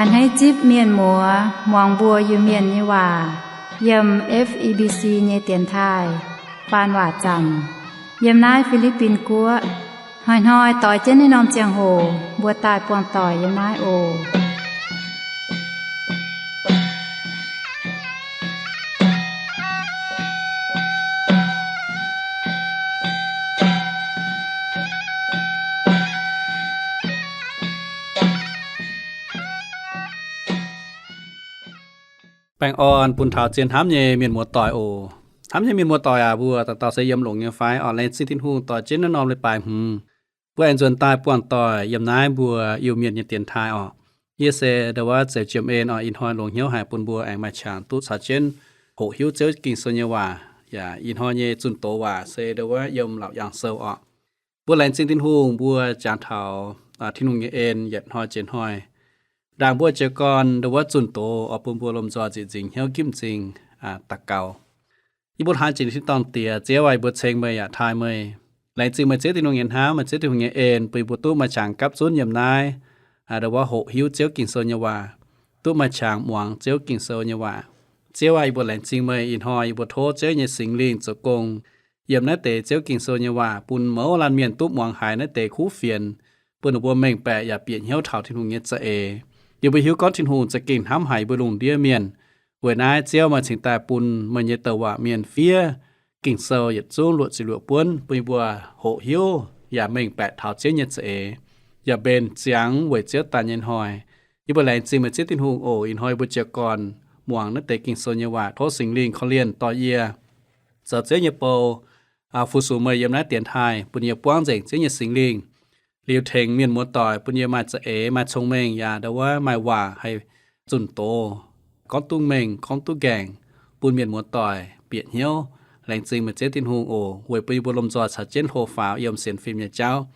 Hneiv zipv mienh muoz muangx mbuo Iu-Mienh nyei waac yiem F E B C nyei dienx taaih faan waac zanc yiem naaiv Fi^li^bin Guoqv. Hnoi-hnoi doix jienv naaiv norm ziangh hoc mbuo daaih buangh doic yiem naaiv oc. Baengh orn bun taux zien hnamv nyei mienh muoz-doic oc. Hnamv nyei mienh muoz-doic aac, mbuo dauh dauh se yiem longx nyei fai? Orqc, laengz zingh Tin-Hungh doix jienv naaiv norm leiz-baaix hmz, mbuo aengx nzuonx daaih buangh doic yiem naaiv mbuo Iu-Mienh nyei dienx taaih orqc. Yie se ndau wuov Zeux Jiem En orqc. Ih hnoi longx hnyouv haic bun mbuo aengx maaih qangx duqv caux jienv hoqc hiuv Ziouv Ging-Sou nyei waac. Yaac ih hnoi nyei zunh doz waac se ndau wuov yiem Laauc Yaangh Sou orqc. Mbuo laengz zingh Tin-Hungh, mbuo jangx taux Tin-Hungh nyei en yietc hnoi jiex hnoi. Ndaangc mbuo jiez gorn ndau wuov zunh doz oix bun mbuo lomh nzoih nzieqc nzingc hnyouv gipv m'zing daux gaux. Yie mbuo hnamv jiex Tin-Dorngh Diex, Ziouv aac, yie mbuo ceng meih yaac taaih meih. Laengz zingh meih Ziouv Tin-Hungh nyei hnamv, meih Ziouv Tin-Hungh nyei en, bun yie mbuo duqv maaih qangx gapv zunv yiem naaiv, ndau wuov hoqc hiuv Ziouv Ging-Sou nyei waac, duqv maaih qangx muangx Ziouv Ging-Sou nyei waac. Ziouv aac, yie mbuo laengz zingh meih ih hnoi, yie mbuo tov Ziouv nyei Singx Lingh zoux gong yiem naaiv deix Ziouv Ging-Sou nyei waac, bun mouz laanh mienh duqv muangx haiz naaiv deix kuv fienx, bun ninh mbuo mengh baeqc yaac bieqc hnyouv taux Tin-Hungh nyei za'eix. Yie mbuo hiuv gorngv Tin-Hungh za'gengh hnamv haic yie mbuo lungh ndiev mienh. Weic naaiv Ziouv meih cingx daaih bun meih nyei douc waac mienh fiev Ging-Sou yietc zungv luoqc ziepc luoqc buonv, bun yie mbuo hoqc hiuv yaac mengh baeqc taux Ziouv nyei za'eix, yaac mbenc ziangx weic Ziouv daaih nyei hnoi. Yie mbuo laengz zingh meih Ziouv Tin-Hungh oc. Ih hnoi yie mbuo jiez gorn muangx naaiv deix Ging-Sou nyei waac, tov Singx Lingh korv-lienh dorh yie zoux Ziouv nyei bou, fu-sux meih yiem naaiv dienx taaih, bun yie buangv nzengc Ziouv nyei Singx Lingh liuz tengx mienh muoz-doic, bun yie maaih za'eix, maaih cong-mengh, yaac ndau wuov maaih waac haih zunh doz, gorngv duqv mengh, gorngv duqv nqaengc, bun mienh muoz-doic bieqc hnyouv. Laengz zingh meih Ziouv Tin-Hungh oc, weic bun yie mbuo lomh nzoih caux jienv hlo faaux yiem sienx fim nyei jauv.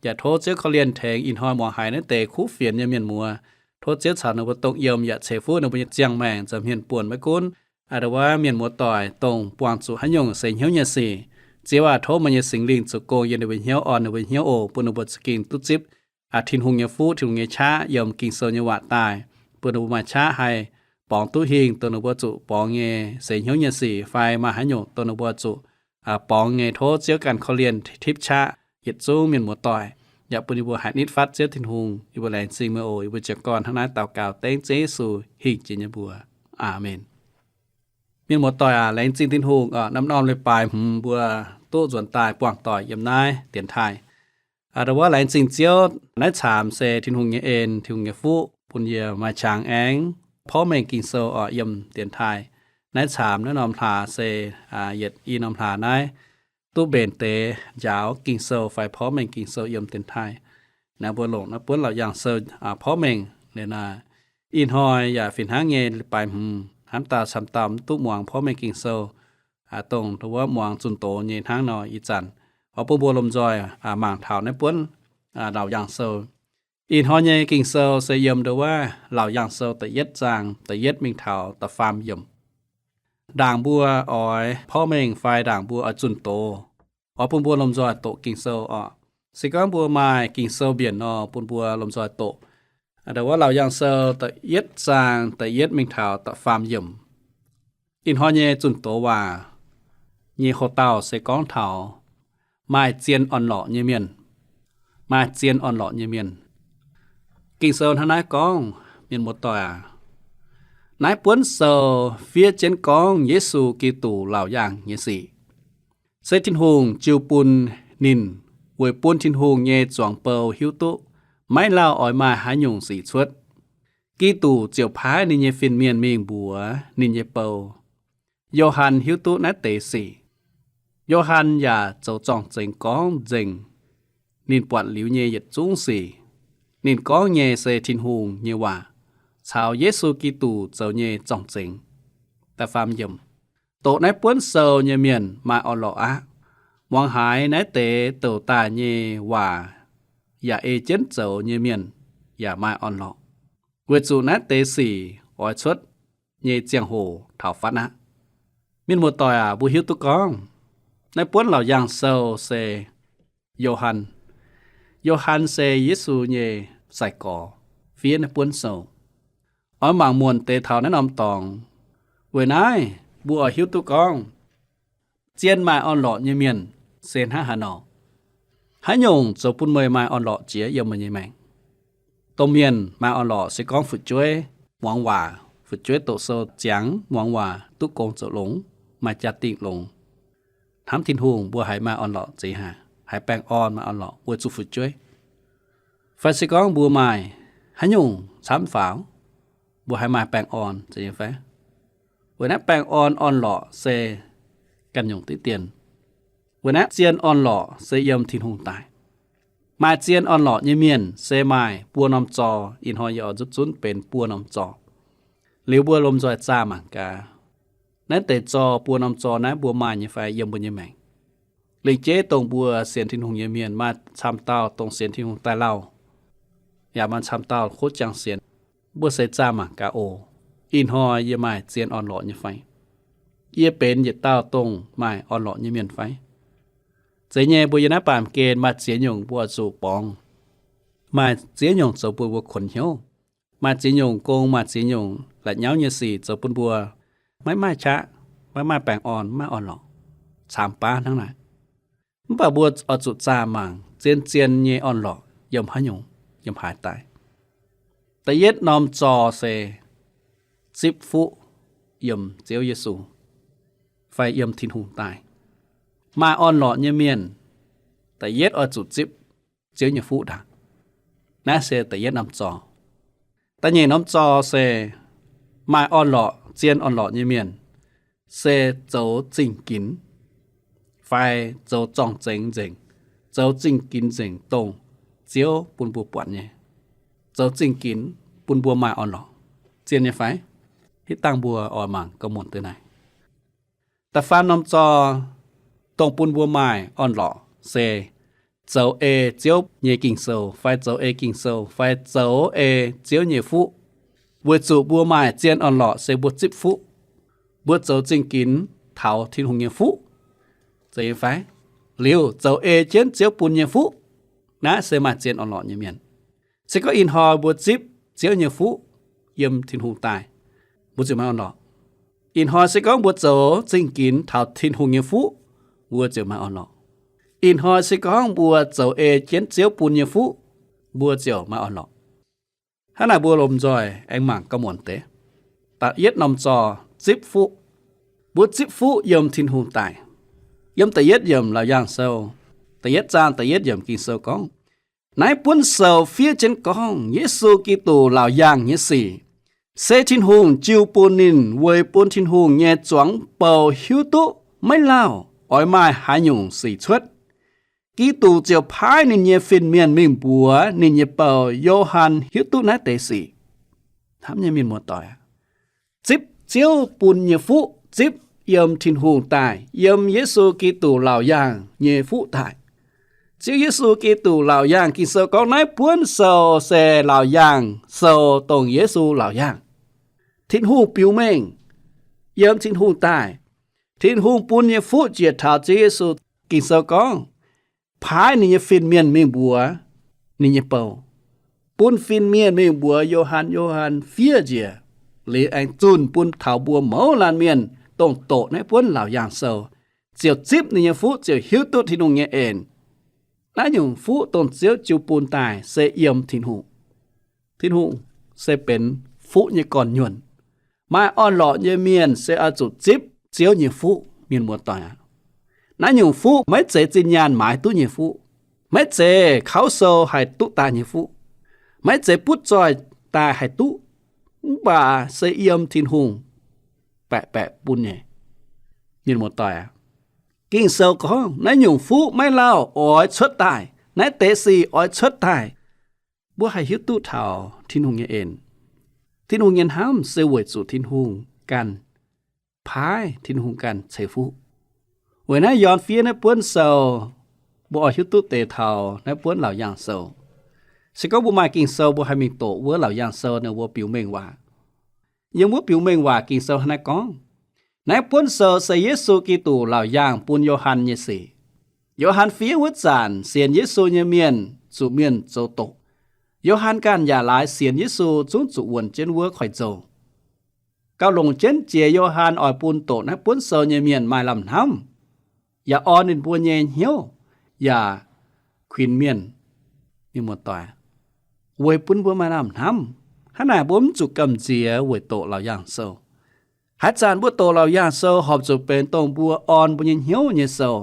Yaac tov Ziouv korv-lienh tengx ih hnoi muangx haiz naaiv deix kuv fienx nyei mienh muoz. Tov Ziouv caux ninh mbuo dongh yiem yaac ceix fuqv ninh mbuo nyei ziangh maengc zoux hmien buonc maiv gunv ndau wuov mienh muoz-doic dongh buangh zuqc haaix nyungc seix hnyouv nyei sic. Ziouv aac, tov meih nyei Singx Lingh zoux gong yiem ninh mbuo hnyouv, orn ninh mbuo hnyouv oc, bun ninh mbuo za'gengh duqv zipv Tin-Hungh nyei fuqv, Tin-Hungh nyei qaqv yiem Ging-Sou nyei waac daaih, bun ninh mbuo maaih qaqv haih borngz duqv hingh dongh ninh mbuo zuqc borngz nyei seix hnyouv nyei sic, fai maaih haaix nyungc dongh ninh mbuo zuqc borngz nyei. Tov Ziouv ganh korv-lienh tipv qaqv yietc zungv mienh muoz-doic, yaac bun yie mbuo haiz nitv fatv Ziouv Tin-Hungh. Yie mbuo laengz zingh meih oc. Yie mbuo jiez gorn hnangv naaiv daux gaux dengv Ziouv Yesu hingh jiex nyei mbuox. Aamen. Mienh muoz-doic aac, laengz zingh Tin-Hungh, norm-norm leiz-baaix hmz mbuo duqv nzuonx daaih buangh doic yiem naaiv dienx taaih. Ndau wuov laengz zingh Ziouv, naaiv caamx se Tin-Hungh nyei en, Tin-Hungh nyei fuqv bun yie maaih qangx aengx porv mengh Ging-Sou oc yiem dienx taaih. Naaiv caamx naaiv norm hlaax se yietc i norm hlaax naaiv duqv mbenc deix njaaux Ging-Sou fai porv mengh Ging-Sou yiem dienx taaih. Naaiv mbuo longc naaiv buonv Laauc Yaangh Sou porv mengh liuz naaiv, ih hnoi yaac fih hnangv nyei leiz-baaix hmz, hnamv dauh camv dauh mv duqv muangx porv mengh Ging-Sou, dongh ndau wuov muangx zunh doz nyei hnangv nor, ih zanc oix bun mbuo lomh nzoih mangc taux naaiv buonv Laauc Yaangh Sou. Ih hnoi nyei Ging-Sou se yiem ndau wuov Laauc Yaangh Sou da'yietv zaang da'yietv mingh taux da'faam yiemc. Ndaangc mbuo oix porv mengh fai ndaangc mbuo oix zunh doz, oix bun mbuo lomh nzoih doqc Ging-Sou oc. Se gorngv mbuo maaih Ging-Sou mbienc nor, bun mbuo lomh nzoih doqc ndau wuov Laauc Yaangh Sou da'yietv zaang da'yietv mingh taux da'faam yiemc. Ih hnoi nyei zunh doz waac nyei houx-dauh se gorngv taux maaih zien orn-lorqc nyei mienh. Maaih zien orn-lorqc nyei mienh. Ging-Sou hnangv naaiv gorngv, mienh muoz-doic aac, naaiv buonv sou fiev jienv gorngv Yesu Giduc laauc yaangh nyei sic. Se Tin-Hungh jiu bun ninh weic bun Tin-Hungh nyei zuangx bou hiuv duqv maiv lauh oix maaih haaix nyungc sic cuotv. Giduc ziouc paaiv ninh nyei fin-mienh mingh mbuox ninh nyei bou. Yo^han hiuv duqv naaiv deix sic. Yo^han yaac zoux zorng-zengx gorngv nzengc ninh buatc liuz nyei yietc zungv sic. Ninh gorngv nyei se Tin-Hungh nyei waac caux Yesu Giduc zoux nyei zorng-zengx. Da'faam yiemc. Doqc naaiv buonv sou nyei mienh maaih orn-lorqc aqv. Muangx haiz naaiv deix douc daaih nyei waac yaac ei jienv zoux nyei mienh yaac maaih orn-lorqc, weic zuqc naaiv deix sic oix cuotv nyei ziangh hoc taux fatv aqv. Mienh muoz-doic aac, mbuo hiuv duqv gorngv naaiv buonv Laauc Yaangh Sou se Yo^han. Yo^han se Yesu nyei sai-gorx fiev naaiv buonv sou. Oix mangc muonc deix taux naaiv norm dorngx. Weic naaiv mbuo oix hiuv duqv gorngv, zien maaih orn-lorqc nyei mienh se hnangv haaix nor. Haaix nyungc zoux bun meih maaih orn-lorqc jiex yiem meih nyei maengc? Domh mienh maaih orn-lorqc se gorngv fu'jueiv muangx waac, fu'jueiv doqc sou ziangx, muangx waac, duqv gong zoux longx, maaih jaa-dingh longx. Hnamv Tin-Hungh mbuo haiz maaih orn-lorqc zeiz haaix? Haiz baengh orn maaih orn-lorqc weic zuqc fu'jueiv. Fai se gorngv mbuo maaih haaix nyungc camv faaux, mbuo haiz maaih baengh orn zeiz nyei fai? Weic naaiv baengh orn orn-lorqc se ganh nyungc diqv dien. Weic naaiv zien orn-lorqc se yiem Tin-Hungh daaih. Maaih zien orn-lorqc nyei mienh se maaih buo norm zor. Ih hnoi yie oix nzutv zunv benx buo norm zor. Liuz mbuo lomh nzoih zaah mangc gaax, naaiv deix zor, buo norm zor naaiv mbuo maaih nyei fai yiem mbuo nyei maengc? Lingc jeiv dongh mbuo sienx Tin-Hungh nyei mienh maaih camv dauh dongh sienx Tin-Hungh daaih lauh, yaac maaih camv dauh kov jangx sienx. Mbuo seix zaah mangc gaax oc. Ih hnoi yie maaih zien orn-lorqc nyei fai? Yie benx yietc dauh dongh maaih orn-lorqc nyei mienh fai? Zeiz nyei, mbuo yiem naaiv baamh gen maaih ziex nyungc mbuo oix zuqc borngz. Maaih ziex nyungc zoux bun mbuo kuonx hnyouv. Maaih ziex nyungc gong, maaih ziex nyungc la'nyauv nyei sic zoux bun mbuo maiv maaih qaqv, maiv maaih baengh orn, maiv maaih orn-lorqc, caamx baav hnangv naaic. Mv baac mbuo oix zuqc zaah mangc zien-zien nyei orn-lorqc yiem haaix nyungc, yiem haaix daaih. Da'yietv norm zor se zipv fuqv yiem Ziouv Yesu fai yiem Tin-Hungh daaih. Maaih orn-lorqc nyei mienh, da'yietv oix zuqc zipv Ziouv nyei fuqv ndaangc. Naaiv se da'yietv norm zor. Da'nyeic norm zor se maaih orn-lorqc, zien orn-lorqc nyei mienh se zoux zingh ginx fai zoux zorng-zengx nzengc, zoux zingh ginx nzengc dongh Ziouv bun mbuo buatc nyei, zoux zingh ginx bun mbuo maaih orn-lorqc. Zien nyei fai? Hitv dangh mbuo oix mangc gauh muonc deix naaic. Da'faam norm zor, dongh bun mbuo maaih orn-lorqc se zoux ei Ziouv nyei Ging-Sou fai zoux ei Ging-Sou fai zoux ei Ziouv nyei fuqv. Weic zuqc mbuo maaih zien orn-lorqc se mbuo zipv fuqv, mbuo zoux zingh ginx taux Tin-Hungh nyei fuqv, zeiz nyei fai? Liuz zoux ei jienv Ziouv bun nyei fuqv, naaiv se maaih zien orn-lorqc nyei mienh. Se gorngv ih hnoi mbuo zipv Ziouv nyei fuqv yiem Tin-Hungh daaih, mbuo ziouc maaih orn-lorqc. Ih hnoi se gorngv mbuo zoux zingh ginx taux Tin-Hungh nyei fuqv, mbuo ziouc maaih orn-lorqc. Ih hnoi se gorngv mbuo zoux ei jienv Ziouv bun nyei fuqv, mbuo ziouc maaih orn-lorqc. Hnangv naaic mbuo lomh nzoih aengx mangc gauh muonc deix. Da'yietv norm zor, zipv fuqv. Mbuo zipv fuqv yiem Tin-Hungh daaih. Yiem da'yietv yiemc Laauc Yaangh Sou, da'yietv zaang da'yietv yiemc Ging-Sou gorngv, naaiv buonv sou fiev jienv gorngv Yesu Giduc laauc yaangh nyei sic, se Tin-Hungh jiu bun ninh weic bun Tin-Hungh nyei zuangx bou hiuv duqv maiv lauh oix maaih haaix nyungc sic cuotv. Giduc ziouc paaiv ninh nyei fin-mienh mingh mbuox ninh nyei bou, Yo^han, hiuv duqv naaiv deix sic. Hnamv nyei mienh muoz-doic aac, zipv Ziouv bun nyei fuqv, zipv yiem Tin-Hungh daaih, yiem Yesu Giduc laauc yaangh nyei fuqv daaih. Ziouv Yesu Giduc laauc yaangh, Ging-Sou gorngv naaiv buonv sou se laauc yaangh sou, dongh Yesu laauc yaangh. Tin-Hungh biux mengh yiem Tin-Hungh daaih. Tin-Hungh bun nyei fuqv njiec taux Ziouv Yesu. Ging-Sou gorngv, paaiv ninh nyei fin-mienh mingh mbuox ninh nyei bou, bun fin-mienh mingh mbuox Yo^han, Yo^han fiev njiec, liuz aengx zunh bun taux mbuo mouz laanh mienh dongh doqc naaiv buonv laauc yaangh sou, ziouc zipv ninh nyei fuqv, ziouc hiuv duqv Tin-Hungh nyei en. Naaiv nyungc fuqv dongh Ziouv jiu bun daaih se yiem Tin-Hungh. Tin-Hungh se benx fuqv nyei gorn-nyuonh. Maaih orn-lorqc nyei mienh se oix zuqc zipv Ziouv nyei fuqv, mienh muoz-doic aac. Naaiv nyungc fuqv maiv zeiz zinh nyaanh maaiz duqv nyei fuqv, maiv zeiz kauv sou haih duqv daaih nyei fuqv, maiv zeiz butv zoih daaih haih duqv, mv baac se yiem Tin-Hungh baeqc baeqc bun nyei. Mienh muoz-doic aac, Ging-Sou gorngv naaiv nyungc fuqv maiv lauh oix cuotv daaih, naaiv deix sic oix cuotv daaih. Mbuo haih hiuv duqv taux Tin-Hungh nyei en. Tin-Hungh nyei hnamv se weic zuqc Tin-Hungh ganh paaiv, Tin-Hungh ganh ceix fuqv. Weic naaiv Yon fiev naaiv buonv sou, mbuo oix hiuv duqv deix taux naaiv buonv laauc yaangh sou. Se gorngv mbuo maaih Ging-Sou, mbuo haih mingh doqc wuov laauc yaangh sou ninh mbuo biux mengh waac. Yiem wuov biux mengh waac Ging-Sou hnangv naaiv gorngv, naaiv buonv sou se Yesu Giduc laauc yaangh bun Yo^han nyei sic. Yo^han fiev wuov zanc sienx Yesu nyei mienh zuqc mienh zoux doqc. Yo^han ganh yaac laaix sienx Yesu zungv zuqc wuonx jienv wuov koiv-nzou. Gauh longc jienv jiex Yo^han oix bun doqc naaiv buonv sou nyei mienh maaih lamh hnamv, yaac orn ninh mbuo nyei hnyouv, yaac kuinx mienh, mienh muoz-doic, weic bun mbuo maaih lamh hnamv. Hnangv naaic mbuo mv zuqc gamh nziex weic doqc Laauc Yaangh Sou. Haaix zanc mbuo doqc Laauc Yaangh Sou horpc zuqc benx dongh mbuo orn mbuo nyei hnyouv nyei sou,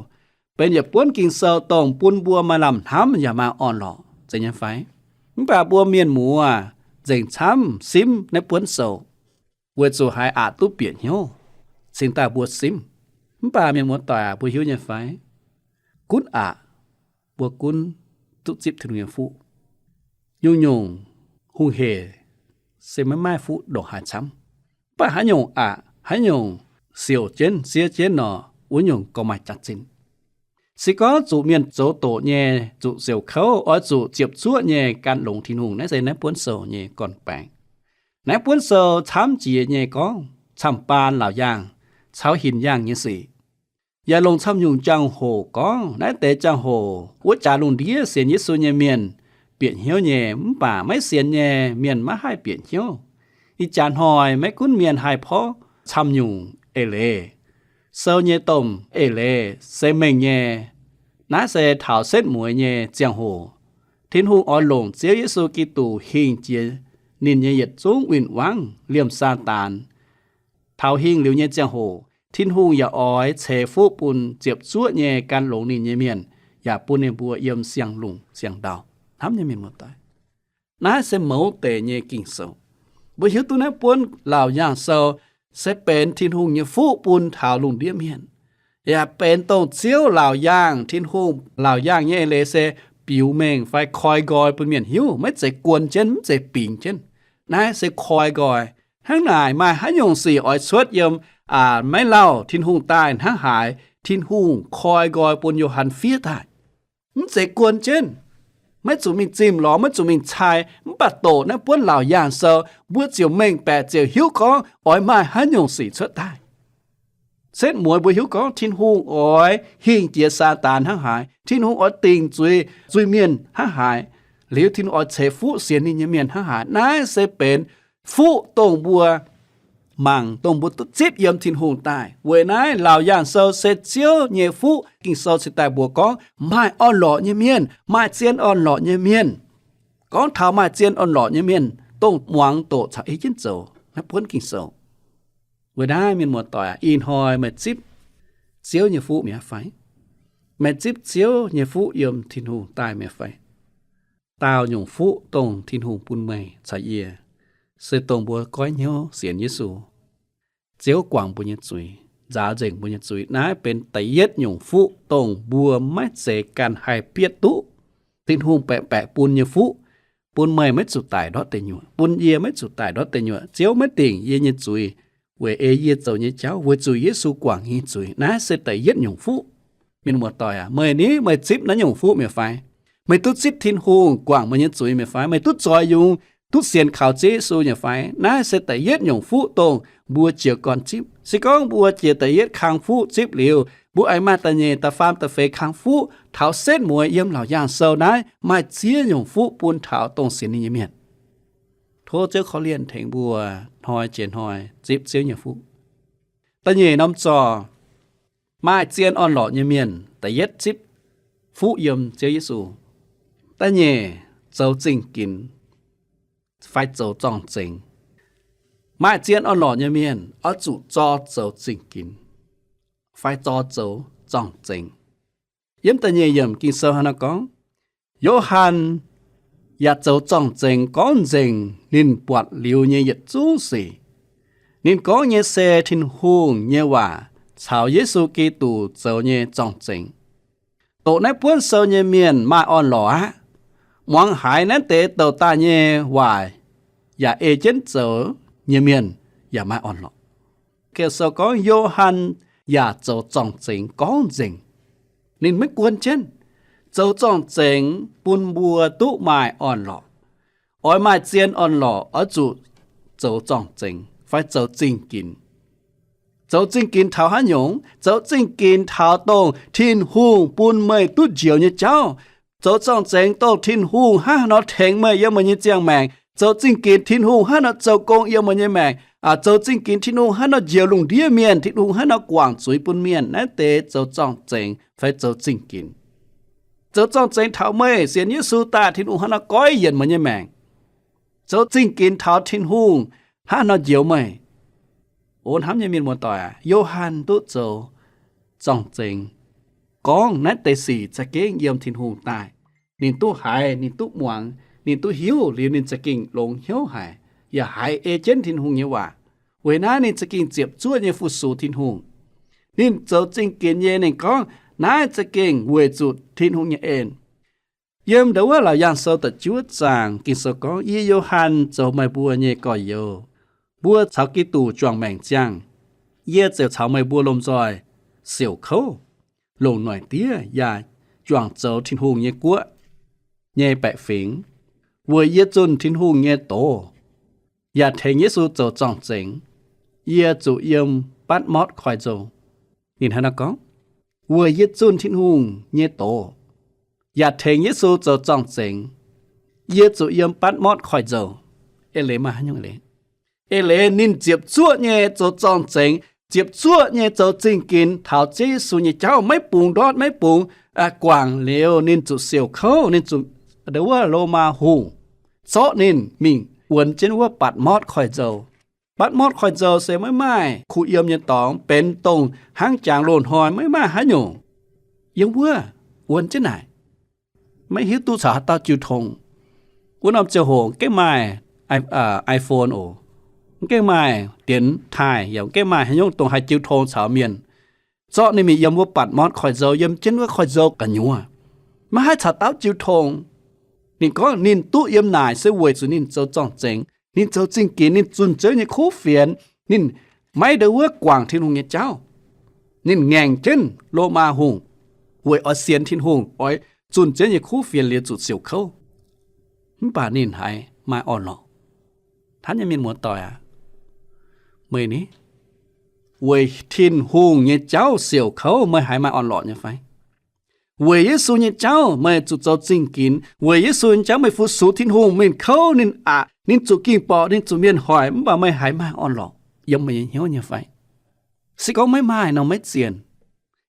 benx yietc buonv Ging-Sou dongh bun mbuo maaih lamh hnamv yaac maaih orn-lorqc, zeiz nyei fai? Mv baac mbuo mienh muoz nzengc camv simv naaiv buonv sou, weic zuqc haiz aqc duqv bieqc hnyouv cingx daaih mbuo simv. Mv baac mienh muoz-doic aac, mbuo hiuv nyei fai? Gunv aqc, mbuo gunv duqv zipv Tin-Hungh nyei fuqv. Nyungc-nyungc hungh hec se maiv maaih fuqv ndongc haaix camv. Mv baac haaix nyungc aqc, haaix nyungc siouc jienv, siev jienv nor, wuov nyungc gorngv maaih jaax-zinh. Se gorngv zuqc mienh zoux doqc nyei, zuqc siouc kouv, oix zuqc ziepc zuoqv nyei gan longx Tin-Hungh. Naaiv se naaiv buonv sou nyei gorn-baengx. Naaiv buonv sou camv jiex nyei gorngv camv-baan laauc yaangh caux hinc yaangh nyei sic. Yaac longc camv nyungc jangx-hoc gorngv naaiv deix jangx-hoc wuov jaax lungh ndiev sienx Yesu nyei mienh bieqc hnyouv nyei, mv baac maiv sienx nyei mienh maiv haih bieqc hnyouv. Ih jaax hnoi maiv gunv mienh haih porv camv nyungc eix leiz, sou nyei domh eix leiz se mengh nyei. Naaiv se taux setv mueiz nyei ziangh hoc, Tin-Hungh oix longc Ziouv Yesu Giduc hingh jiex ninh nyei yietc zungv win-wangv liemh Saadaan. Taux hingh liuz nyei ziangh hoc, Tin-Hungh yaac oix ceix fuqv bun ziepc zuoqv nyei gan longx ninh nyei mienh, yaac bun ninh mbuo yiem siang-lungh siang-ndau. Hnamv nyei mienh muoz-doic, naaiv se mouz deic nyei Ging-Sou. Mbuo hiuv duqv naaiv buonv laauc yaangh sou se benx Tin-Hungh nyei fuqv bun taux lungh ndiev mienh, yaac benx dongh Ziouv laauc yaangh, Tin-Hungh laauc yaangh nyei eix leiz se biux mengh fai koi nqoi bun mienh hiuv, maiv zeiz guon jienv, mv zeiz bingx jienv. Naaiv se koi nqoi. Hnangv naaic maaih haaix nyungc sic oix cuotv yiem, aa, maiv lauh Tin-Hungh daaih hnangv haaix, Tin-Hungh koi nqoi bun Yo^han fiev daaih. Mv zeiz guon jienv, maiv zuqc mingh zimh lorz, maiv zuqc mingh cai, mv baac doqc naaiv buonv laauc yaangh sou, mbuo ziouc mengh baeqc ziouc hiuv gorngv oix maaih haaix nyungc sic cuotv daaih. Setv mueiz mbuo hiuv gorngv Tin-Hungh oix hingh jiex Saadaan hnangv haaix, Tin-Hungh oix dingc zuiz, zuiz-mienh hnangv haaix, liuz Tin-Hungh oix ceix fuqv sienx ninh nyei mienh hnangv haaix. Naaiv se benx fuqv dongh mbuo mangc, dongh mbuo duqv zipv yiem Tin-Hungh daaih. Weic naaiv laauc yaangh sou se Ziouv nyei fuqv. Ging-Sou cingx daaih mbuox gorngv maaih orn-lorqc nyei mienh, maaih zien orn-lorqc nyei mienh. Gorngv taux maaih zien orn-lorqc nyei mienh, dongh muangx doqc caux ei jienv zoux naaiv buonv Ging-Sou. Weic naaiv mienh muoz-doic aac, ih hnoi meih zipv Ziouv nyei fuqv mi'aqv fai? Meih zipv Ziouv nyei fuqv yiem Tin-Hungh daaih mi'aqv fai? Daauh nyungc fuqv dongh Tin-Hungh bun meih caux yie, se dongh mbuo goiv hnyouv sienx Yesu, Ziouv guangc mbuo nyei zuiz, nzaaux nzengc mbuo nyei zuiz. Naaiv benx da'yietv nyungc fuqv dongh mbuo maiv zeiz ganh haih bietv duqv. Tin-Hungh baeqc baeqc bun nyei fuqv, bun meih maiv zuqc daic ndortv deic nyuoqc, bun yie maiv zuqc daic ndortv deic nyuoqc. Ziouv maiv dingc yie nyei zuiz weic ei yie zoux nyei jauv, weic zuqc Yesu guangc nyei zuiz. Naaiv se da'yietv nyungc fuqv. Mienh muoz-doic aac, meih ni, meih zipv naaiv nyungc fuqv mi'aqv fai? Meih duqv zipv Tin-Hungh guangc meih nyei zuiz mi'aqv fai? Meih duqv zoix yungz, duqv sienx kaux Ziouv Yesu mi'aqv fai? Naaiv se da'yietv nyungc fuqv dongh mbuo jiez gorn zipv. Se gorngv mbuo jiex da'yietv kang fuqv zipv liuz, mbuo aengx maaih da'nyeic, da'faam, da'feix kang fuqv taux setv mueiz yiem laauc yaangh sou naaiv maaih ziex nyungc fuqv bun taux dongh sienx ninh nyei mienh. Tov Ziouv korv-lienh tengx mbuo hnoi jiex hnoi zipv Ziouv nyei fuqv. Da'nyeic norm zorc, maaih zien orn-lorqc nyei mienh, da'yietv zipv fuqv yiem Ziouv Yesu. Da'nyeic, zoux zingh ginx fai zoux zorng-zengx. Maaih zien orn-lorqc nyei mienh oix zuqc zor zoux zingh ginx fai zor zoux zorng-zengx. Yiem da'nyeic yiemc Ging-Sou hnangv naaiv gorngv, Yo^han yaac zoux zorng-zengx gorngv nzengc ninh buatc liuz nyei yietc zungv sic. Ninh gorngv nyei se Tin-Hungh nyei waac caux Yesu Giduc zoux nyei zorng-zengx. Doqc naaiv buonv sou nyei mienh maaih orn-lorqc aqv. Muangx haiz naaiv deix douc daaih nyei waac yaac ei jienv zoux nyei mienh yaac maaih orn-lorqc. Ging-Sou gorngv Yo^han yaac zoux zorng-zengx gorngv nzengc. Ninh maiv guon jienv. Zoux zorng-zengx bun mbuo duqv maaih orn-lorqc. Oix maaih zien orn-lorqc oix zuqc zoux zorng-zengx fai zoux zingh ginx. Zoux zingh ginx taux haaix nyungc? Zoux zingh ginx taux dongh Tin-Hungh bun meih duqv njoux nyei jauv. Zoux zorng-zengx dongh Tin-Hungh hnangv haaix nor tengx meih yiem meih nyei ziangh maengc. Zoux zingh ginx Tin-Hungh hnangv haaix nor zoux gong yiem meih nyei maengc. Zoux zingh ginx Tin-Hungh hnangv haaix nor njoux lungh ndiev mienh, Tin-Hungh hnangv haaix nor guangc zuiz bun mienh, naaiv deix zoux zorng-zengx fai zoux zingh ginx. Zoux zorng-zengx taux meih sienx Yesu daaih, Tin-Hungh hnangv haaix nor goiv yienc meih nyei maengc. Zoux zingh ginx taux Tin-Hungh hnangv haaix nor njoux meih. O hnamv nyei mienh muoz-doic aac, Yo^han duqv zoux zorng-zengx gorngv naaiv deix sic za'gengh yiem Tin-Hungh daaih. Ninh duqv haiz, ninh duqv muangx, ninh duqv hiuv liuz ninh za'gengh longx hnyouv haic, yaac haiz ei jienv Tin-Hungh nyei waac. Weic naaiv ninh za'gengh ziepc zuoqv nyei fu-sux Tin-Hungh. Ninh zoux zingh ginx nyei, ninh gorngv naaiv za'gengh weic zuqc Tin-Hungh nyei en. Yiem ndau wuov Laauc Yaangh Sou da'juov zaangc Ging-Sou gorngv, Yie, Yo^han, zoux meih mbuo nyei gorx-youz, mbuo caux Giduc juangc maengc ziangh. Yie ziouc caux meih mbuo lomh nzoih siouc kouv, longc noic diev yaac juangc zoux Tin-Hungh nyei guoqv nyei baeqc fingx, weic yie zunh Tin-Hungh nyei doz, yaac tengx Yesu zoux zorng-zengx. Yie zuqc yiem Batv^mortv Koiv-Nzou. Ninh hnangv naaiv gorngv, Weic yie zunh Tin-Hungh nyei doz, yaac tengx Yesu zoux zorng-zengx, yie zuqc yiem Batv^mortv Koiv-Nzou. Eix leiz maaih haaix nyungc eix leiz? Eix leiz ninh ziepc zuoqv nyei zoux zorng-zengx, ziepc zuoqv nyei zoux zingh ginx taux Ziouv Yesu nyei jauv, maiv bungx ndortv, maiv bungx guangc liuz, ninh zuqc siouc kouv, ninh zuqc ndau wuov Lomaa hungh zorqv ninh mingh wuonx jienv wuov Batv^mortv Koiv-Nzou. Batv^mortv Koiv-Nzou se maiv maaih kuh yiem nyei dorngx, benx dongh hnangv jangx loz-hnoi maiv maaih haaix nyungc. Yiem wuov wuonx jienv naaic, maiv hiuv duqv caux haaix dauh jiu tong. Wuov norm ziangh hoc mv gaengh maaih iPhone oc, mv gaengh maaih dienx taaih, yaac mv gaengh maaih haaix nyungc dongh haih jiu tong caux mienh. Zorqv ninh mingh yiem wuov Batv^mortv Koiv-Nzou, yiem jienv wuov koiv-nzou gu'nyuoz, maiv haih caux dauh jiu tong. Ninh gorngv ninh duqv yiem naaic se weic zuqc ninh zoux zorng-zengx, ninh zoux zingh ginx, ninh zunh Ziouv nyei kuv fienx, ninh maiv ndau wuov guangc Tin-Hungh nyei jauv. Ninh ngaengc jienv Lomaa hungh weic oix sienx Tin-Hungh, oix zunh Ziouv nyei kuv fienx liuz zuqc siouc kouv. Mv baac ninh haiz maaih orn-lorqc. Hnamv nyei mienh muoz-doic aac, meih ni, weic Tin-Hungh nyei jauv siouc kouv meih haiz maaih orn-lorqc nyei fai? Weic Yesu nyei jauv meih zuqc zoux zingh ginx, weic Yesu nyei jauv meih fu-sux Tin-Hungh, mienh kouv ninh aqc, ninh zuqc ging-borqc, ninh zuqc mienh hoic, mv baac meih haiz maaih orn-lorqc yiem meih nyei hnyouv nyei fai? Se gorngv maiv maaih nor maiv zienh.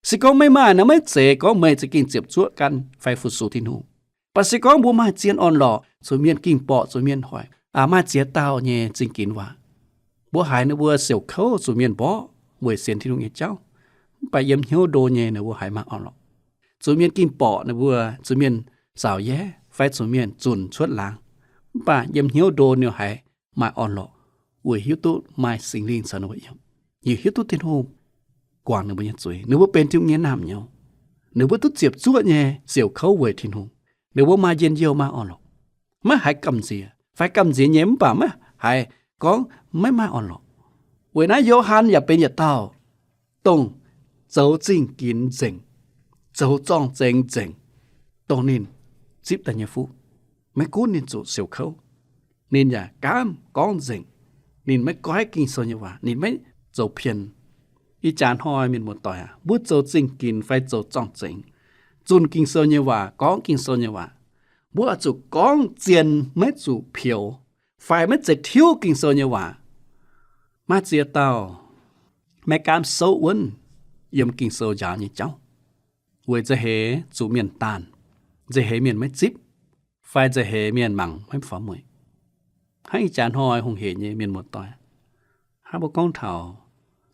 Se gorngv maiv maaih nor maiv zeiz gorngv meih za'gengh ziepc zuoqv gan fai fu-sux Tin-Hungh. Mv baac se gorngv mbuo maaih zien orn-lorqc, zuqc mienh ging-borqc, zuqc mienh hoic, maaih ziex dauh nyei zingh ginx waac, mbuo haiz ninh mbuo siouc kouv zuqc mienh mborqv weic sienx Tin-Hungh nyei jauv, mv baac yiem hnyouv ndo nyei ninh mbuo haiz maaih orn-lorqc. Zuqc mienh ging-borqc ninh mbuo, zuqc mienh zaux yaev fai zuqc mienh zunc cuotv laangz, mv baac yiem hnyouv ndo ninh haiz maaih orn-lorqc, weic hiuv duqv maaih Singx Lingh caux ninh mbuo yiem, yaac hiuv duqv Tin-Hungh guangc ninh mbuo nyei zuiz, ninh mbuo benx Tin-Hungh nyei naamh nyouz. Ninh mbuo duqv ziepc zuoqv nyei siouc kouv weic Tin-Hungh. Ninh mbuo maaih njien-youh maaih orn-lorqc, maiv haiz gamh nziex, fai gamh nziex nyei mv baac maiv haiz gorngv maiv maaih orn-lorqc. Weic naaiv Yo^han yaac benx yietc dauh dongh zoux zingh ginx nzengc, zoux zorng-zengx nzengc, dongh ninh zipv daaih nyei fuqv. Maiv gunv ninh zuqc siouc kouv, ninh yaac gaamv gorngv nzengc. Ninh maiv goiv Ging-Sou nyei waac, ninh maiv zoux pien. Ih jaax hnoi mienh muoz-doic aac, mbuo zoux zingh ginx fai zoux zorng-zengx, zunh Ging-Sou nyei waac, gorngv Ging-Sou nyei waac, mbuo oix zuqc gorngv zien, maiv zuqc peux fai maiv zeiz tiuv Ging-Sou nyei waac. Maaih ziex dauh maiv gaamv souv wuonv yiem Ging-Sou njaaux nyei jauv, weic nza'heix zuqc mienh daanh, nza'heix mienh maiv zipv, fai nza'heix mienh mangc maiv faaux mueic. Hnangv ih jaax hnoi hungh heic nyei mienh muoz-doic, hnangv mbuo gorngv taux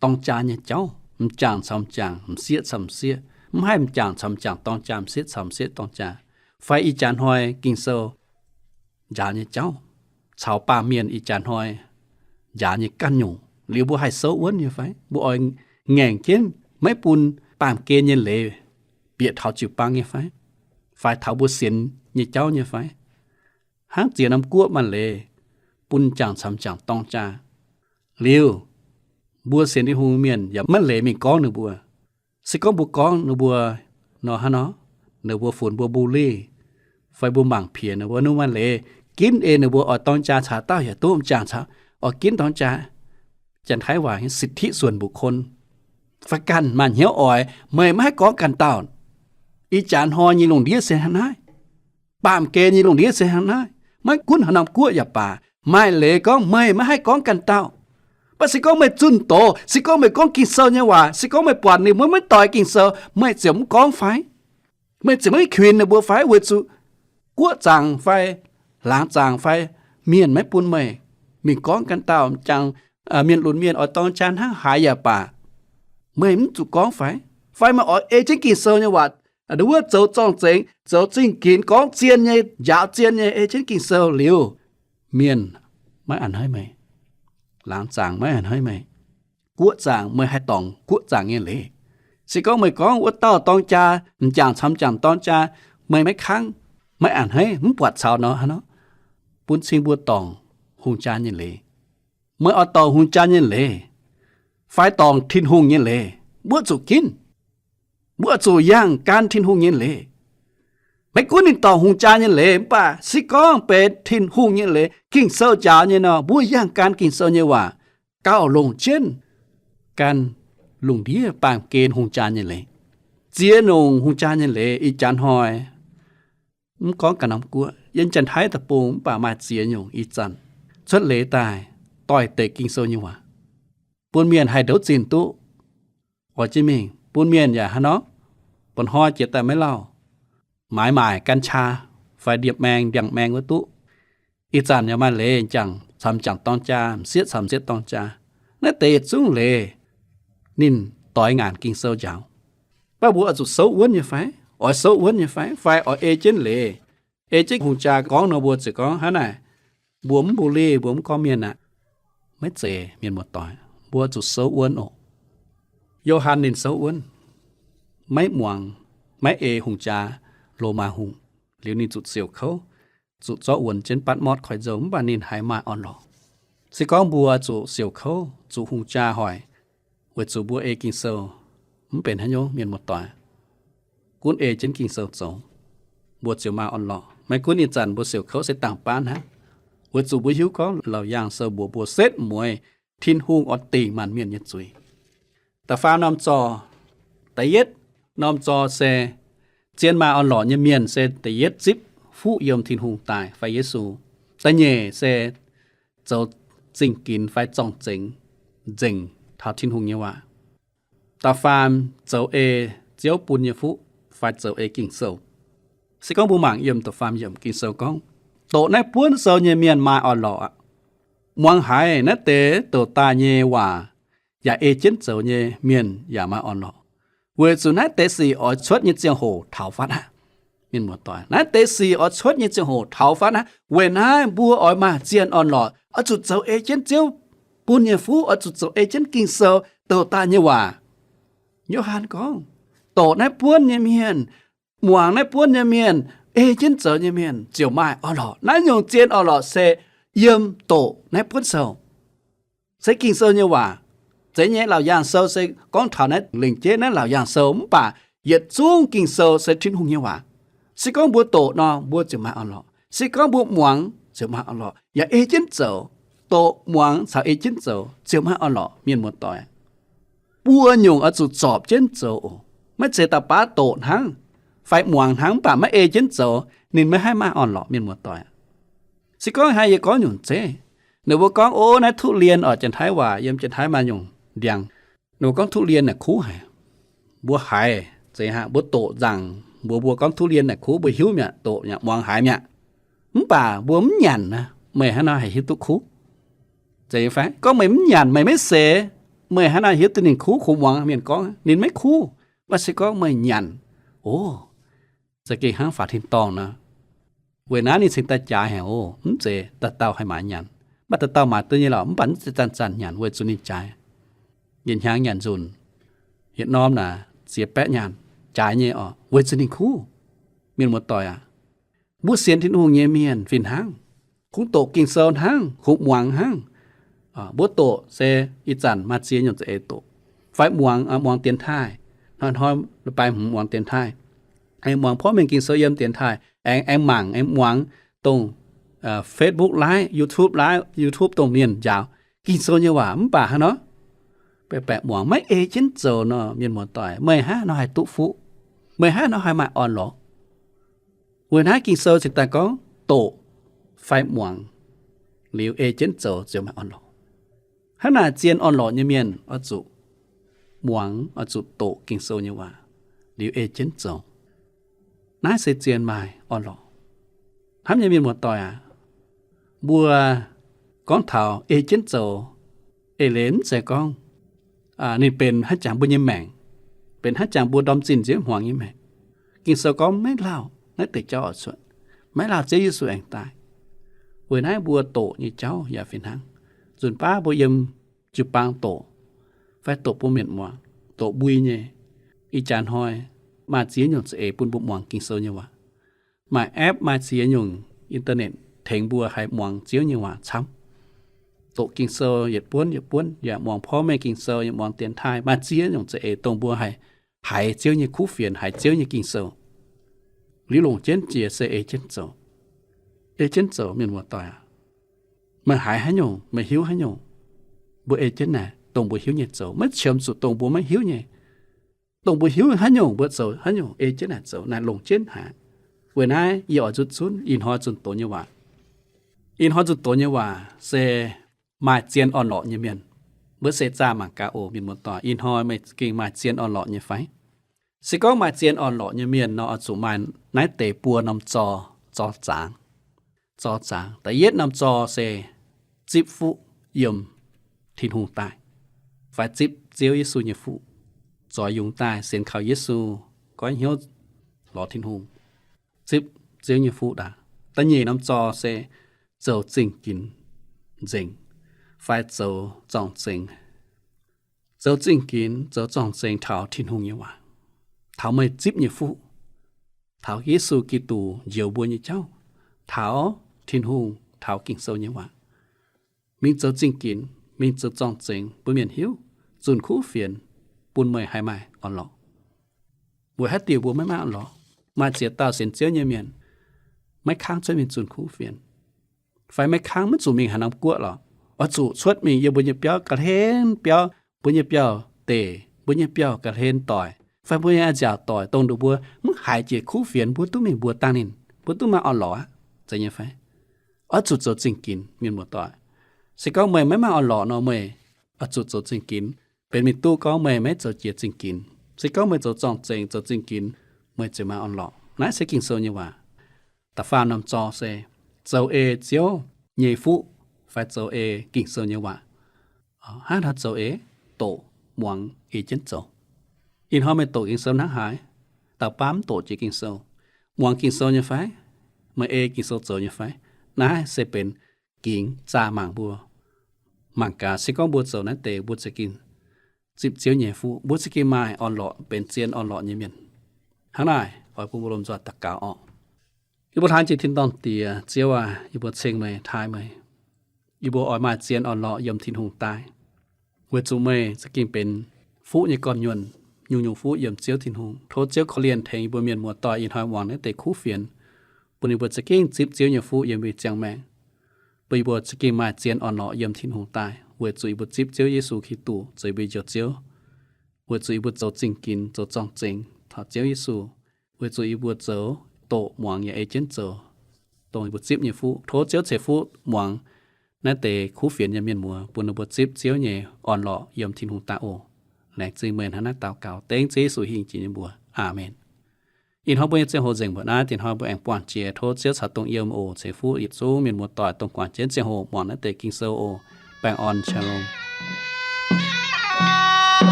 dorng jaa nyei jauv, m'jangc caux m'jangc, m'sieqv caux m'sieqv, mv haih m'jangc caux m'jangc dorng jaa, m'sieqv caux m'sieqv dorng jaa, fai ih jaax hnoi Ging-Sou njaaux nyei jauv caux baamh mienh ih jaax hnoi njaaux nyei ganh nyungc liuz, mbuo haih souv wuonv nyei fai? Mbuo oix ngaengc jienv maiv bun baamh gen nyei leiz bieqc taux jiu-baang nyei fai? Fai taux mbuo sienx nyei jauv nyei fai? Hnangv ziex norm guoqv maaih leiz bun m'jangc caux m'jangc dorng jaa liuz, mbuo sienx Tin-Hungh mienh yaac maiv leiz mingh gorngv ninh mbuo. Se gorngv mbuo gorngv ninh mbuo nor, hnangv nor, ninh mbuo funx mbuo bully, fai mbuo mangc piex ninh mbuo, ninh mbuo maaih leiz ginv ei ninh mbuo oix dorng jaa caux dauh yaac duqv, m'jangc caux oix ginv dorng jaa. Janx-Taiv waac สิทธิส่วนบุคคล. Fai ganh maaih hnyouv oix, meih maiv haih gorngv ganh dauh. Ih jaax hnoi nyei lungh ndiev se hnangv naaiv. Baamh gen nyei lungh ndiev se hnangv naaiv. Maiv gunv haaix norm guoqv yaac baac, maaih leiz gorngv meih maiv haih gorngv ganh dauh. Mv baac se gorngv meih zunh doz, se gorngv meih gorngv Ging-Sou nyei waac, se gorngv meih buatc ninh mbuo maiv doix Ging-Sou, meih ziouc mv gorngv fai? Meih ziouc maiv kuinx ninh mbuo fai? Weic zuqc guoqv zaangc fai laangz zaangc fai mienh maiv bun meih mingh gorngv ganh dauh, jangx mienh lunx mienh oix dorng jaa hnangv haaix yaac baac, meih mv zuqc gorngv fai? Fai meih oix ei jienv Ging-Sou nyei waac, wuov zoux zorng-zengx, zoux zingh ginx, gorngv zien nyei, njaaux zien nyei, ei jienv Ging-Sou liuz, mienh maiv a'hneiv meih, laangz zaangc maiv a'hneiv meih, guoqv zaangc meih haih dorngc guoqv zaangc nyei leiz. Se gorngv meih gorngv wuov dauh dorng jaa, m'jangc camx m'jangc dorng jaa, meih maiv kangv, maiv a'hneiv, mv buatc caux nor, hnangv nor bun cing mbuo dorngc hungh jaa nyei leiz. Meih oix dorngc hungh jaa nyei leiz fai dorngc Tin-Hungh nyei leiz, mbuo zuqc ginv. Mbuo zuqc yangh gan Tin-Hungh nyei leiz. Maiv gunv ninh dorngc hungh jaa nyei leiz, mv baac se gorngv benx Tin-Hungh nyei leiz, Ging-Sou njaaux nyei nor, mbuo yangh gan Ging-Sou nyei waac, gauh longc jienv gan lungh ndiev baamh gen hungh jaa nyei leiz. Ziex nyungc hungh jaa nyei leiz ih jaax hnoi, mv gorngv ganh norm guoqv, yiem Janx-Taiv deic-bung mv baac maaih ziex nyungc ih zanc cuotv leiz daaih doix-dekc Ging-Sou nyei waac, bun mienh haih ndouv zinh duqv oix jienv mingh, bun mienh yaac hnangv nor, mba'hnoi jiex daaih maiv lauh, maaiz maaic gan qaa fai ndiangx-maeng ndiangx-maeng wuov duqv. Ih zanc yaac maaih leiz m'jangc camx m'jangc dorng jaa, m'sieqv camx m'sieqv dorng jaa. Naaiv deix yietc zungv leiz ninh doix ngaanc Ging-Sou njaaux. Mv baac mbuo oix zuqc souv wuonv nyei fai? Oix souv wuonv nyei fai? Fai oix ei jienv leiz, ei jienv hungh jaa gorngv nor, mbuo ziouc gorngv hnangv naaic, mbuo mv bully, mbuo mv gorngv mienh aqv. Maiv zeiz, mienh muoz-doic, mbuo zuqc souv wuonv oc. Yo^han ninh souv wuonv, maiv muangx, maiv ei hungh jaa, Lomaa hungh, liuz ninh zuqc siouc kouv, zuqc zorqv wuonx jienv Baatv Motv Koiv-Nzou, mv baac ninh haiz maaih orn-lorqc. Se gorngv mbuo zuqc siouc kouv, zuqc hungh jaa hoic, weic zuqc mbuo ei Ging-Sou, mv benx haaix nyungc, mienh muoz-doic. Gunv ei jienv Ging-Sou zoux, mbuo ziouc maaih orn-lorqc. Maiv gunv ih zanc mbuo siouc kouv se dangh baav hnangv, weic zuqc mbuo hiuv gorngv Laauc Yaangh Sou mbuox mbuo setv mueiz Tin-Hungh oix dingc maanc mienh nyei zuiz. Da'faam norm zorc, da'yietv norm zorc se zien maaih orn-lorqc nyei mienh se da'yietv zipv fuqv yiem Tin-Hungh daaih fai Yesu. Da'nyeic se zoux zingh ginx fai zorng-zengx nzengc taux Tin-Hungh nyei waac. Da'faam zoux ei Ziouv bun nyei fuqv fai zoux ei Ging-Sou. Se gorngv mbuo mangc yiem da'faam yiemc Ging-Sou gorngv, doqc naaiv buonv sou nyei mienh maaih orn-lorqc aqv. Muangx haiz naaiv deix douc daaih nyei waac yaac ei jienv zoux nyei mienh yaac maaih orn-lorqc, weic zuqc naaiv deix sic oix cuotv nyei ziangh hoc taux fatv aqv. Mienh muoz-doic, naaiv deix sic oix cuotv nyei ziangh hoc taux fatv aqv. Weic naaiv mbuo oix maaih zien orn-lorqc, oix zuqc zoux ei jienv Ziouv bun nyei fuqv, oix zuqc zoux ei jienv Ging-Sou douc daaih nyei waac. Yo^han gorngv, doqc naaiv buonv nyei mienh, muangx naaiv buonv nyei mienh, ei jienv zoux nyei mienh ziouc maaih orn-lorqc. Naaiv nyungc zien orn-lorqc se yiem doqc naaiv buonv sou. Se Ging-Sou nyei waac. Zeiz nyei, Laauc Yaangh Sou se gorngv taux naaiv lengc jeiv naaiv Laauc Yaangh Sou, mv baac yietc zungv Ging-Sou se Tin-Hungh nyei waac. Se gorngv mbuo doqc nor, mbuo ziouc maaih orn-lorqc. Se gorngv mbuo muangx ziouc maaih orn-lorqc. Yaac ei jienv zoux, doqc, muangx caux ei jienv zoux ziouc maaih orn-lorqc, mienh muoz-doic. Buo nyungc oix zuqc zorpc jienv zoux oc. Maiv zeiz da'baav doqc hnangv fai muangx hnangv mv baac maiv ei jienv zoux, ninh maiv haih maaih orn-lorqc, mienh muoz-doic. Se gorngv haaix, yie gorngv nyungc zeiv. Ninh mbuo gorngv, o, naaiv ทุเรียน oc, Janx-Taiv waac, yiem Janx-Taiv maaih nyungc ndiangx. Ninh mbuo gorngv ทุเรียน naaic kuv haic. Mbuo haiz, zeiz hnangv mbuo doqc nzaangc mbuox mbuo gorngv ทุเรียน naaic kuv, mbuo hiuv mi'aqv, doqc mi'aqv, muangx haiz mi'aqv. Mv baac mbuo mv nyanc naaic, meih hnangv nor haih hiuv duqv kuv? Zeiz fai? Gorngv meih mv nyanc, meih maiv seix, meih hnangv nor hiuv duqv ninh kuv? Kungx muangx mienh gorngv ninh maiv kuv. Mv baac se gorngv meih nyanc, o, za'gengh hnangv faaux tin-dorngh nor. Weic naaiv ninh cingx daaih jaaix haic oc. Mv zeiz dauh dauh haih maaiz nyanc, mv baac dauh dauh maaiz duqv nyei lorqc, mv baac mv zeiz zanc-zanc nyanc weic zuqc ninh jaaix. Yietc hnyangx nyanc nzunc, yietc norm naaic ziex baeqv nyaanh, jaaix nyei oc, weic zuqc ninh kuv. Mienh muoz-doic aac, mbuo sienx Tin-Hungh nyei mienh fih hnangv, kungx doqc Ging-Sou hnangv, kungx muangx hnangv. Mbuo doqc se ih zanc maaih ziex nyungc za'eix doqc. Fai muangx, muangx dienx taaih, hnoi-hnoi leiz-baaix hmz muangx dienx taaih, aengx muangx porv mengh Ging-Sou yiem dienx taaih, aengx, aengx mangc, aengx muangx dongh Facebook live, YouTube live, YouTube dongh mienh njaaux Ging-Sou nyei waac, mv baac hnangv nor baeqc baeqc muangx maiv ei jienv zoux nor, mienh muoz-doic, meih hnangv nor haih duqv fuqv? Meih hnangv nor haih maaih orn-lorqc? Weic naaiv Ging-Sou cingx daaih gorngv doqc fai muangx liuz ei jienv zoux ziouc maaih orn-lorqc. Hnangv naaic zien orn-lorqc nyei mienh oix zuqc muangx, oix zuqc doqc Ging-Sou nyei waac liuz ei jienv zoux. Naaiv se zien maaih orn-lorqc. Hnamv nyei mienh muoz-doic aac, mbuo gorngv taux ei jienv zoux, eix leiz mv zeiz gorngv ninh benx hnangv jangx mbuo nyei maengc, benx hnangv jangx mbuo ndorm zinh nziouv hmuangx nyei maengc. Ging-Sou gorngv maiv lauh naaiv deix jauv oix cuotv, maiv lauh Ziouv Yesu aengx daaih. Weic naaiv mbuo doqc nyei jauv yaac fih hnangv. Nzunc baav mbuo yiem jiu-baang doqc, fai doqc bun mienh muangx, doqc mbui nyei, ih jaax hnoi maaih ziex nyungc za'eix bun mbuo muangx Ging-Sou nyei waac. Maaih app, maaih ziex nyungc internet tengx mbuo haih muangx Ziouv nyei waac camv. Doqc Ging-Sou yietc buonv yietc buonv, yaac muangx porv mengh Ging-Sou, yaac muangx dienx taaih, maaih ziex nyungc za'eix dongh mbuo haih haiz Ziouv nyei kuv fienx, haiz Ziouv nyei Ging-Sou. Liuz longc jienv jiex se ei jienv zoux. Ei jienv zoux, mienh muoz-doic aac, meih haiz haaix nyungc, meih hiuv haaix nyungc, mbuo ei jienv naaic dongh mbuo hiuv nyei zoux, maiv qiemx zuqc dongh mbuo maiv hiuv nyei. Dongh mbuo hiuv haaix nyungc mbuo zoux haaix nyungc, ei jienv naaic zoux, naaic longc jienv haic. Weic naaiv yie oix nzutv zunv ih hnoi zunh doz nyei waac. Ih hnoi zunh doz nyei waac se maaih zien orn-lorqc nyei mienh. Mbuo se zaah mangc gaax oc, mienh muoz-doic, ih hnoi meih za'gengh maaih zien orn-lorqc nyei fai? Se gorngv maaih zien orn-lorqc nyei mienh nor, oix zuqc maaih naaiv deix buo norm zor, zor zaangc. Zor zaangc. Da'yietv norm zor se zipv fuqv yiem Tin-Hungh daaih, fai zipv Ziouv Yesu nyei fuqv, zoux yungz daaih sienx kaux Yesu, goiv hnyouv lorz Tin-Hungh, zipv Ziouv nyei fuqv ndaangc. Da'nyeic norm zor se zoux zingh ginx nzengc, fai zoux zorng-zengx. Zoux zingh ginx, zoux zorng-zengx taux Tin-Hungh nyei waac, taux meih zipv nyei fuqv, taux Yesu Giduc njoux mbuo nyei jauv, taux Tin-Hungh, taux Ging-Sou nyei waac. Mingh zoux zingh ginx, mingh zoux zorng-zengx bun mienh hiuv, zunh kuv fienx, bun meih haih maaih orn-lorqc. Weic haaix diuc mbuo maiv maaih orn-lorqc? Maaih ziex dauh sienx Ziouv nyei mienh maiv kangv cuotv mingh zunh kuv fienx. Fai maiv kangv maiv zuqc mingh haaix norm guoqv lorqc, oix zuqc cuotv mingh yiem mbuo nyei biauv ga'hlen biauv, mbuo nyei biauv-deic, mbuo nyei biauv ga'hlen doic, fai mbuo nyei a'nziaauc doic, dongh ninh mbuo mv haiz jiex kuv fienx, mbuo duqv mingh mbuox dangh ninh, mbuo duqv maaih orn-lorqc aqv, zeiz nyei fai? Oix zuqc zoux zingh ginx, mienh muoz-doic. Se gorngv meih maiv maaih orn-lorqc nor, meih oix zuqc zoux zingh ginx. Benx mingh duqv gorngv meih maiv zoux jiex zingh ginx. Se gorngv meih zoux zorng-zengx, zoux zingh ginx, meih ziouc maaih orn-lorqc. Naaiv se Ging-Sou nyei waac. Da'faam norm zor se zoux ei Ziouv nyei fuqv fai zoux ei Ging-Sou nyei waac. Hnangv haaix zoux ei? Doqc, muangx, ei jienv zoux. Ih hnoi meih doqc Ging-Sou hnangv haaix? Dauh baav mv doqc jiex Ging-Sou, muangx Ging-Sou nyei fai? Meih ei Ging-Sou zoux nyei fai? Naaiv se benx gingx zaah mangc mbuo. Mangc gaax, se gorngv mbuo zoux naaiv deix, mbuo za'gengh zipv Ziouv nyei fuqv, mbuo za'gengh maaih orn-lorqc, benx zien orn-lorqc nyei mienh. Hnangv naaic, oix bun mbuo lomh nzoih daux gaux orqc. Yie mbuo hlaang jiex tin-dorngh Diex, Ziouv aac, yie mbuo ceng meih, taaih meih. Yie mbuo oix maaih zien orn-lorqc yiem Tin-Hungh daaih, weic zuqc meih za'gengh benx fuqv nyei gorn-nyuonh, nyungc-nyungc fuqv yiem Ziouv Tin-Hungh. Tov Ziouv korv-lienh tengx yie mbuo mienh muoz-doic ih hnoi muangx naaiv deix kuv fienx, bun yie mbuo za'gengh zipv Ziouv nyei fuqv yiem mbuo nyei ziangh maengc, bun yie mbuo za'gengh maaih zien orn-lorqc yiem Tin-Hungh daaih, weic zuqc yie mbuo zipv Ziouv Yesu Giduc zoux yie mbuo nyei Njoux Ziouv, weic zuqc yie mbuo zoux zingh ginx, zoux zorng-zengx taux Ziouv Yesu, weic zuqc yie mbuo zoux doqc, muangx, yaac ei jienv zoux dongh yie mbuo zipv nyei fuqv. Tov Ziouv ceix fuqv muangx naaiv deix kuv fienx nyei mienh muoz, bun ninh mbuo zipv Ziouv nyei orn-lorqc yiem Tin-Hungh daaih oc. Laengz zingh meih hnangv naaiv daux gaux dengv Ziouv Yesu hingh jiex nyei mbuox. Aamen. Ih hnoi mbuo nyei ziangh hoc nzengc mbuoqc naaiv. Diex hnoi mbuo aengx buangh jiex. Tov Ziouv caux dongh yiem oc. Ceix fuqv yietc zungv mienh muoz-doic dongh guangc jienv ziangh hoc muangx naaiv deix Ging-Sou oc. Baengh orn, shalom.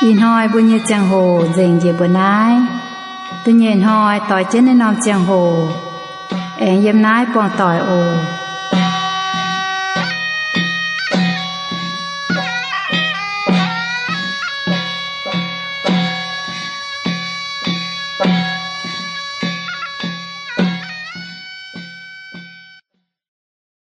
Ih hnoi mbuo nyei ziangh hoc nzengc njiec mbuoqc naaiv. Da'nyeic hnoi doix jienv naaiv norm ziangh hoc aengx yiem naaiv buangh doic oc.